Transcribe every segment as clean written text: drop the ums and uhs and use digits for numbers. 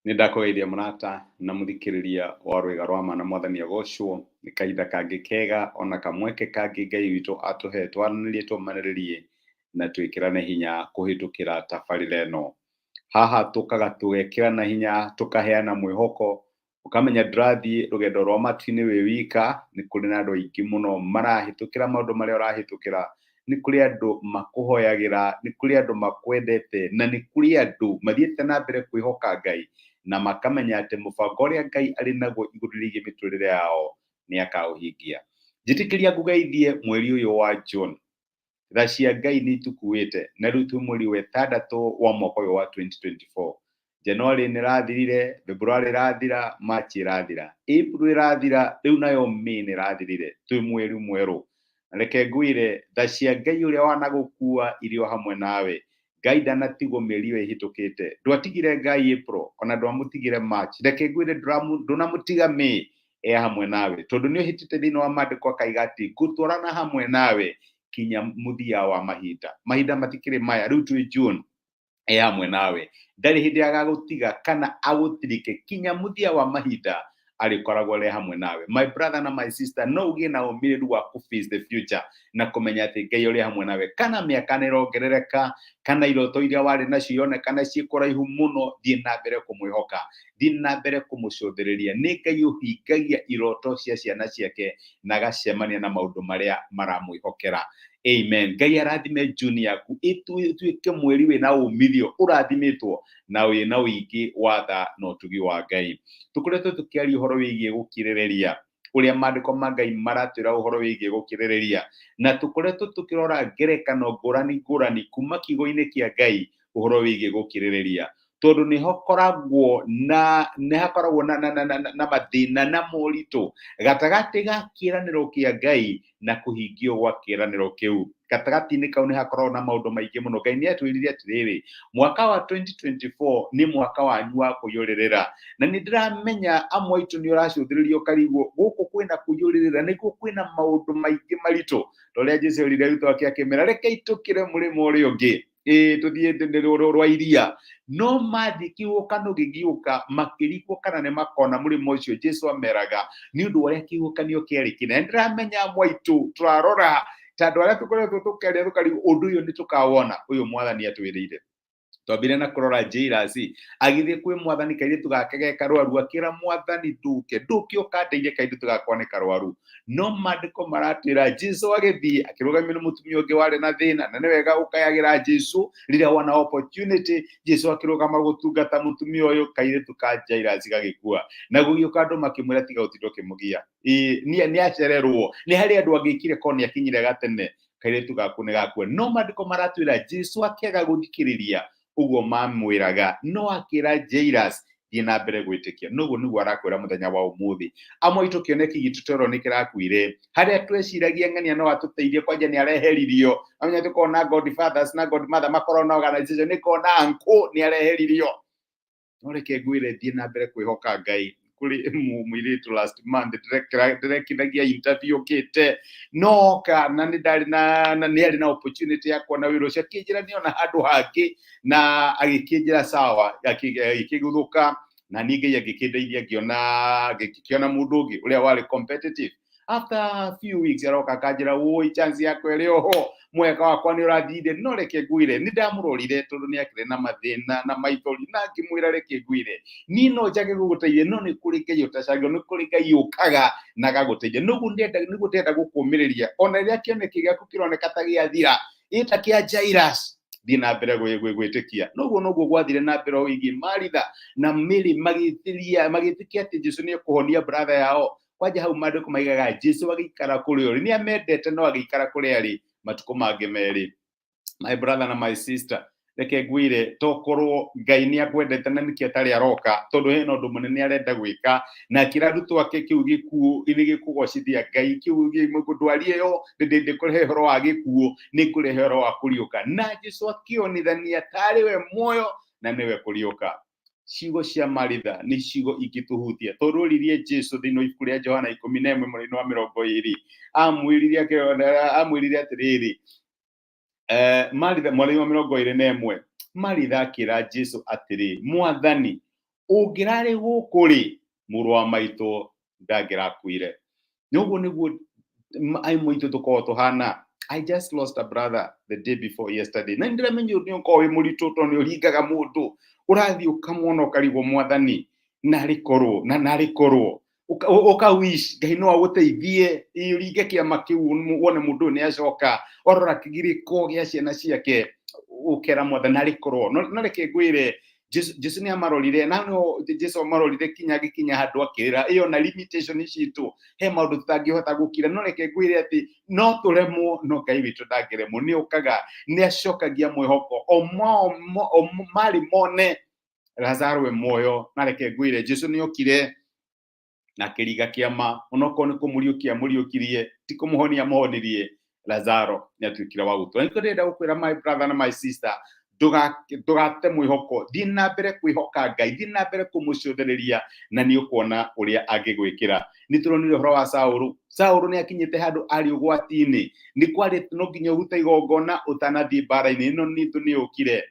Nĩ ndakũgeithia mũrata na mũthikĩrĩria wa Rwĩga rwa Ma na Mwathani agocwo. Nĩ kahinda kangĩ kega ona kamweke kangĩ Ngai witũ atũhe twaranĩrie, tũmanĩrĩrie na twĩkĩrane hinya kũhĩtũkĩra tabarĩra ĩno. Haha tũkaga tũgekĩrana hinya, tũkaheana mwĩhoko, ũkamenya ndũrathiĩ rũgendo rwa matu-inĩ wĩ wika, nĩ kũrĩ na andũ aingĩ mũno marahĩtũkĩra maũndũ marĩa ũrahĩtũkĩra, nĩ kũrĩ andũ makũhoyagĩra, nĩ kũrĩ andũ makwendete, na nĩ kũrĩ andũ mathiĩte na mbere kwĩhoka Ngai na makamenya atĩ mũbango ũrĩa Ngai arĩ naguo igũrũ rĩgiĩ mĩtũrĩre yao nĩ akaũhingia. Njĩtĩkĩria ngũgeithie mweri ũyũ wa June. Tha cia Ngai nĩ itukuĩte na rĩu twĩ mweri wa ĩtandatũ wa mwaka ũyũ wa 2024. January nĩ ĩrathirire, February ĩrathira, March ĩrathira, April ĩrathira, rĩu nayo May nĩ ĩrathirire, twĩ mweri mwerũ. Na reke ngwĩre, tha cia Ngai ũrĩa wanagũkua irĩ o hamwe nawe. Ngai ndanatigwo mĩeri ĩyo ĩhĩtũkĩte. Ndwatigire Ngai April, ona ndwamũtigire March. Reke ngwĩre ndũnamũtiga May, e hamwe nawe. Tondũ nĩ ũhĩtĩte thĩinĩ wa maandĩko akaiga atĩ ngũtwarana hamwe nawe kinya mũthia wa mahinda. Mahinda matikĩrĩ maya, rĩu twĩ June, e hamwe nawe. Ndarĩ hĩndĩ agagũtiga kana agũtirike kinya mũthia wa mahinda, arĩkoragwo arĩ hamwe nawe. My brother na my sister, no ũgĩe na ũmĩrĩru wa kũ face the future na kũmenya atĩ Ngai ũrĩ hamwe nawe. Kana mĩaka nĩ ĩrongerereka, kana iroto iria warĩ nacio ironekana ciĩ kũraihu mũno, thiĩ na mbere kũmwĩhoka, thiĩ na mbere kũmũcũthĩrĩria. Nĩ Ngai ũhingagia iroto cia ciana ciake na agacemania na maũndũ marĩa maramwĩhokera. Amen. Ngai arathime June yaku, ĩtuĩke mweri wĩna umithio, ũrathimĩtwo na wĩna ũingĩ wa tha na ũtugi wa Ngai. Tũkoretwo tũkĩaria ũhoro wĩgiĩ gũkirĩrĩria, ũrĩa maandĩko ma Ngai maratwĩra ũhoro wĩgiĩ gũkirĩrĩria, na tũkoretwo tũkĩrora ngerekano ngũrani ngũrani kuma kiugo-inĩ kĩa Ngai ũhoro wĩgiĩ gũkirĩrĩria, tondũ nĩ hakoragwo na nĩ hakoragwo na, na, na, na, na mathĩna na moritũ gatagatĩ ga kĩĩranĩro kĩa Ngai na kũhingio gwa kĩĩranĩro kĩu. Gatagatĩ-inĩ kau nĩ hakoragwo na maũndũ maingĩ mũno. Ngai nĩ atwĩrire atĩrĩrĩ, mwaka wa 2024 nĩ mwaka wanyu wa kũiyũrĩrĩra, na nĩ ndĩramenya amwe aitũ nĩ ũracũthĩrĩria ũkarigwo gũkũ kwĩna kũiyũrĩrĩra nĩguo kwĩna maũndũ maingĩ maritũ, ta ũrĩa Jesũ erire arutwo ake akĩmera, rekei tũkĩre mũrĩmo ũrĩa ũngĩ, ĩĩ tũthiĩ rwa iria. No mathiĩ kĩhuhũkano gĩgĩũka, makĩrigwo kana nĩ makona mũrĩmo ũcio Jesũ ameraga, nĩ ũndũ wa ũrĩa kĩhuhũkanio kĩarĩ kĩnene. Ndĩramenya amwe aitũ tũrarora ta andũ arĩa tũkoretwo tũkĩaria tũkarigwo ũndũ ũyũ nĩ tũkawona, ũyũ Mwathani atwĩrĩire. Twambire na kũrora Jairus agĩthiĩ kwĩ Mwathani kairĩtu gake ge karwaru, akĩra Mwathani ndũke, ndũke ũkandeithie kairĩtu gakwa nĩ karwaru. No maandĩko maratwĩra Jesu agĩthiĩ akĩrũgamio nĩ mũtumia ũngĩ warĩ na thĩna, na nĩ wega ũkayagĩra Jesu rĩrĩa wona opportunity. Jesu akĩrũgama gũtungata mũtumia ũyũ, kairĩtu ka Jairus gagĩkua, na gũgĩũka andũ makĩmwĩra tiga gũtinda ũkĩmũgia, nĩ acererwo, nĩ harĩ andũ angĩkire korwo nĩ akinyire gatene, kairĩtu gaku nĩ gakua. No maandĩko maratwĩra Jesu akĩaga gũthikĩrĩria ũguo mamwĩraga, no akĩra Jairus thiĩ na mbere gwĩtĩkia. Noguo nĩguo arakwĩra mũthenya wa ũmũthĩ. Amwe aitũ kĩoneki gitũ twerwo nĩ kĩrakuire, harĩa tweciragia ng'ania no atũteithie, kwanja nĩ areheririo. Amenya tũkorwo na godfathers na godmother makorwo na organization, nĩ kona uncle nĩ areheririo. No reke ngwĩre, thiĩ na mbere kwĩhoka Ngai. Kũrĩ mũirĩtu last month ndĩrekithagia interview ũkĩte noka, na nĩ ndarĩ na nĩ arĩ na opportunity ya kuona wĩra ũcio, akĩnjĩra nĩona handũ hangĩ, na agĩkĩnjĩra sawa, agĩkĩguthũka, na niĩ Ngai agĩkĩndeithia ngĩona ngĩkĩona mũndũ ũngĩ ũrĩa warĩ competitive. After a few weeks aroka akanjĩra, woi, chance yakwa ĩrĩ oho, mweka wakwa nĩ ũrathire. No reke ngwĩre, nĩ ndamũrorire tondũ nĩ akĩrĩ na mathĩna na maithori, na ngĩmwĩra, reke ngwĩre, niĩ no njage gũgũteithia, no nĩ kũrĩ Ngai ũtacagĩrwo, nĩ kũrĩ Ngai ũkaga na agagũteithia. Noguo ndĩrenda, nĩguo ndĩrenda gũkũmĩrĩria, ona rĩrĩa kĩoneki gĩaku kĩroneka ta gĩathira, ĩta kĩa Jairus, thiĩ na mbere gwĩtĩkia. Noguo noguo gwathire na mbere wĩgiĩ Maritha na Mary, magĩtĩria magĩtĩkia atĩ Jesu nĩ ekũhonia brother yao. Kwanja hau maandĩko maigaga Jesu agĩikara kũrĩa ũrĩ, nĩ amendete, no agĩikara kũrĩa arĩ matukũ mangĩ merĩ. My brother na my sister, reke ngwĩre, tokorwo Ngai nĩ akwendete na nĩkĩo atarĩ aroka, tondũ hena ũndũ mũnene arenda gwĩka, na akĩra arutwo ake kĩu gĩkuũ nĩ gĩkũgocithia Ngai, kĩu ndwari ĩyo ndĩkũrehe ũhoro wa gĩkuũ, nĩ kũrehe ũhoro wa kũriũka. Na Jesu akĩonithania tarĩ we muoyo na nĩwe kũriũka. Ciugo cia Maritha nĩ ciugo ingĩtũhutia, tondũ oririe Jesu thĩinĩ wa ibuku rĩa Johana 11 mũraini wa 20, amwĩrire atĩrĩrĩ, Maritha, mweri wa 21, Maritha akĩra Jesu atĩrĩ, Mwathani, Ũngĩrarĩ gũkũ rĩ, mũrũ wa maitũ ndangĩrakuire. Nĩ ũguo nĩguo aimwe itũ tũkoragwo tũhana. I just lost a brother the day before yesterday. Na nĩndĩramenya ũndũ ũkoragwo wĩ mũritũ tondũ nĩ ũringaga mũndũ. Ũrathiĩ ũkamwona ũkarigwo mwathani narĩ korwo na narĩ korwo. Ũka wish Ngai no agũteithie ũringe kĩama kĩu wone mũndũ ũyũ nĩ acoka. Warora kĩgirĩko gĩa ciana ciake ũkera mwathani narĩ korwo. No reke ngwĩre Jesu nĩ amarorire na no Jesu amarorire kinya agĩkinya handũ akĩrĩra. Ĩyo na limitation citũ he maũndũ tũtangĩhota gũkira, no reke ngwĩre atĩ no tũremwo, no Ngai witũ ndangĩremwo. Nĩ okaga, nĩ acokagia mwĩhoko o marĩ mone Lazaro e muoyo. Na reke ngwĩre Jesu nĩ okire na akĩringa kĩama, onokorwo nĩ kũmũriũkia amũriũkirie, ti kũmũhonia amũhonirie. Lazaro nĩ atuĩkire wa gũtũra. Nĩkĩo ndĩrenda gũkwĩra my brother na my sister, ndũgate mwĩhoko, thiĩ na mbere kwĩhoka Ngai, thiĩ na mbere kũmũcũthĩrĩria na nĩ ũkuona ũrĩa angĩgwĩkĩra. Nĩ tũronire ũhoro wa Saũlũ. Saũlũ nĩ akinyĩte handũ arĩ ũgwati-inĩ, nĩ kwarĩ no nginya ũrute igongona ũtanathiĩ mbara-inĩ ĩno, nĩ thũ nĩ yũkire.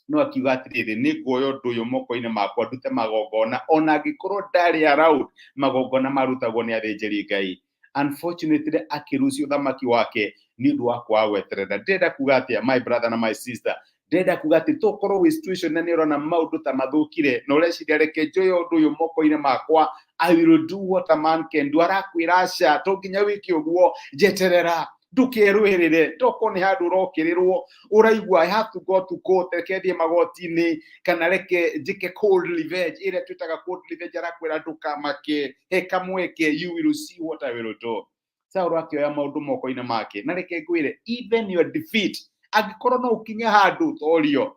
No akiuga atĩrĩrĩ, nĩ nguoya ũndũ ũyũ moko-inĩ makwa ndute magongona, ona angĩkorwo ndarĩ around, magongona marutagwo nĩ athĩnjĩri Ngai. Unfortunately akĩrucia ũthamaki wake nĩ ũndũ wa kwaga gweterera. Ndĩrenda kuga atĩa my brother na my sister? Ndĩrenda kuga atĩ tokorwo wĩ situation na nĩ ũrona maũndũ ta mathũkire na ũreciria reke njoye ũndũ ũyũ moko-inĩ makwa, I will do what a man can do. Arakwĩra aca, to nginya wĩke ũguo, njeterera, ndũkerũĩrĩre. Tokorwo nĩ handũ ũrokĩrĩrwo ũraigua I have to go to court, reke thiĩ magoti-inĩ kana reke njĩke cold revenge, ĩrĩa twĩtaga cold revenge. Arakwĩra ndũkamake, he kamweke, you will see what I will do. Saũlũ akĩoya maũndũ moko-inĩ make. Na reke ngwĩre, even your defeat, angĩkorwo no ũkinye handũ torio,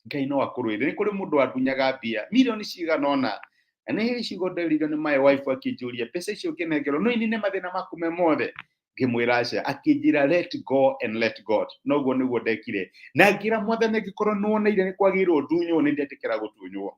Ngai no akũrũĩre. Nĩ kũrĩ mũndũ wandunyaga mbia milioni cigana ũna, na nĩ hĩndĩ ciugo nderĩirio nĩ my wife akĩnjũria mbeca icio ũngĩnengerwo no inine mathĩna maku me mothe. Ngĩmwĩra aca, akĩnjĩra let go and let God. Noguo nĩguo ndekire, na ngĩra mwathani angĩkorwo nĩwoneire nĩ kwagĩrĩirwo ndunywo, nĩ ndetĩkĩra gũtunywo.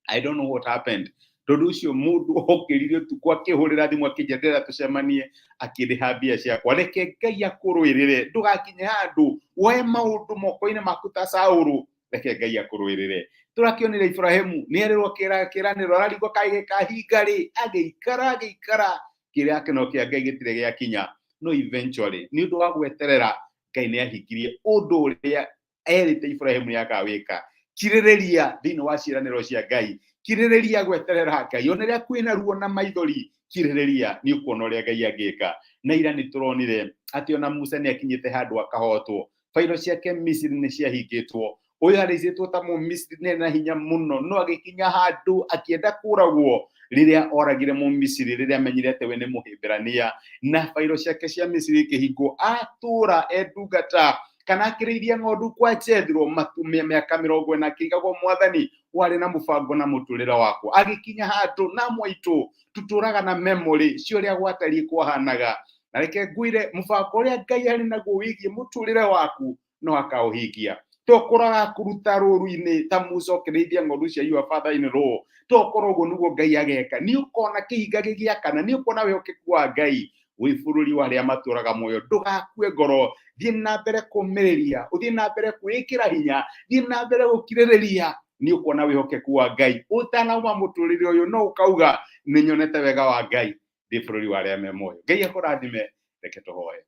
I don't know what happened, tondũ ũcio mũndũ okĩrire ũtukũ akĩhũrĩra thimũ akĩnjĩra ndĩrenda tũcemanie, akĩrĩha mbia ciakwa. Reke Ngai akũrũĩrĩre, ndũgakinye handũ woe maũndũ moko-inĩ maku ta Saũlũ. Reke Ngai akũrũĩrĩre. Tũrakĩonire Ibrahimu nĩ erĩrwo kĩranĩro, ararigwo kaĩ gĩkahinga rĩ, agĩikara agĩikara, kĩrĩa kĩno kĩa Ngai gĩtirĩ gĩakinya. No eventually nĩ ũndũ wa gweterera Ngai nĩ ahingirie ũndũ ũrĩa erĩte Ibrahimu nĩ akawĩka. Kirĩrĩria thĩinĩ wa ciĩranĩro cia Ngai, kirĩrĩria gweterera Ngai, ona rĩrĩa kwĩna ruo na maithori, kirĩrĩria, nĩ ũkuona ũrĩa Ngai angĩka. Na ira nĩ tũronire atĩ ona Musa nĩ akinyĩte handũ akahotwo, bairo ciake Misiri nĩ ciahingĩtwo, ũyũ arĩcĩtwo ta Mũmisiri nĩ na hinya mũno, no agĩkinya handũ akĩenda kũragwo rĩrĩa oragire Mũmisiri, rĩrĩa amenyire atĩ we nĩ Mũhĩmbĩrania, na bairo ciake cia Misiri ikĩhingwo, atũra e ndungata kana akĩrĩithia ng'ondu kwa Jethro mĩaka 40, akĩigagwo mwathani warĩ na mũbango na mũtũrĩre wakwa. Agĩkinya handũ na mwaitũ tũtũraga na memory cia ũrĩa gwatariĩ kwahanaga. Na reke ngwĩre, mũbango ũrĩa Ngai arĩ naguo wĩgiĩ mũtũrĩre waku no akaũhingia. Tokoraga kũruta rũru-inĩ ta Musa ũkĩrĩithia ng'ondu cia your father in law, tokorwo ũguo nĩguo Ngai ageka. Nĩ ũkona kĩhinga gĩgĩakana, nĩ ũkona wĩhokeku wa Ngai wĩ bũrũri wa arĩa matũraga muoyo. Ndũgakue ngoro, thiĩ na mbere kũmĩrĩria, ũthiĩ na mbere kwĩĩkĩra hinya, thiĩ na mbere gũkirĩrĩria, nĩ ũkuona wĩhokeku wa Ngai. Ũtanauma mũtũrĩre ũyũ no ũkauga nĩ nyonete wega wa Ngai ndĩ bũrũri wa arĩa me muoyo. Ngai akũrathime. Reke tũhoe.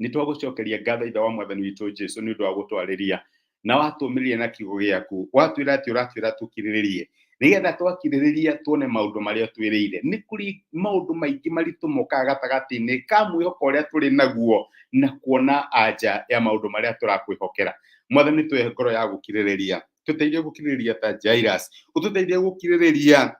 Nĩ twagũcokeria ngatho Ithe wa mwathani witũ Jesu nĩ ũndũ wa gũtwarĩria na watũmĩrĩria na kiugo gĩaku, watwĩra atĩ ũratwĩra tũkirĩrĩrie nĩgetha twakirĩrĩria tuone maũndũ marĩa twĩrĩire. Nĩ kũrĩ maũndũ maingĩ maritũ mokaga gatagatĩ-inĩ ka mwĩhoko ũrĩa tũrĩ naguo na kuona anja ya maũndũ marĩa tũrakwĩhokera. Mwathani, tũhe ngoro ya gũkirĩrĩria, tũteithie gũkirĩrĩria ta Jairus, ũtũteithie gũkirĩrĩria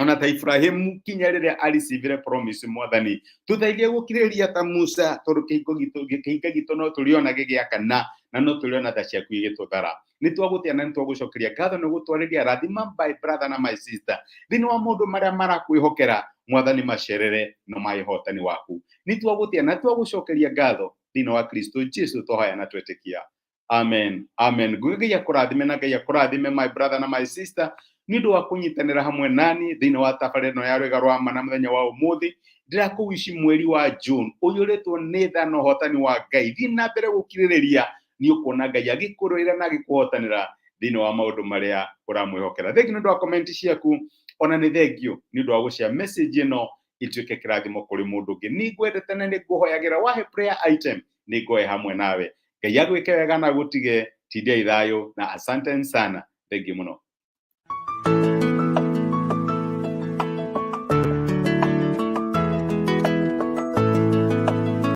ona ta Ibrahimu kinya rĩrĩa arecivire promise. Mwathani, tũteithie gũkirĩrĩria ta Musa, tondũ kĩhinga gitũ no tũrĩona gĩgĩakana na no tũrĩona tha ciaku igĩtũthara. Nĩ twagũtĩa na nĩ twagũcokeria ngatho nĩ gũtwarĩria. Rathima my brother na my sister thĩinĩ wa maũndũ marĩa marakwĩhokera. Mwathani, macerere no mahotani waku. Nĩ twagũtĩa na twagũcokeria ngatho thĩinĩ wa Kristo Jesu twahoya na twetĩkia, amen, amen. Nguge Ngai akũrathime na Ngai akũrathime my brother na my sister nĩ ũndũ wa kũnyitanĩra hamwe nani thĩinĩ wa tabarĩra ĩno ya Rwĩga rwa Ma. Na mũthenya wa ũmũthĩ ndĩrakũwici mweri wa June ũiyũrĩtwo nĩ tha na ũhotani wa Ngai. Thiĩ na mbere gũkirĩrĩria, nĩ ũkuona Ngai agĩkũrũĩra na agĩkũhotanĩra. Thĩinĩ wa maũndũ marĩa ũramwĩhokera. Thengiũ nĩ ũndũ wa comment ciaku, ona nĩ thengiũ nĩ ũndũ wa gũshare message ĩno ituĩke kĩrathimo kũrĩ mũndũ ũngĩ. Nĩ ngwendete na nĩ ngũhoyagĩra. Wahe prayer item, nĩ ngoe hamwe nawe. Ngai agwĩke wega na gũtige. Tindiai thayũ na asante sana. Thengiũ mũno.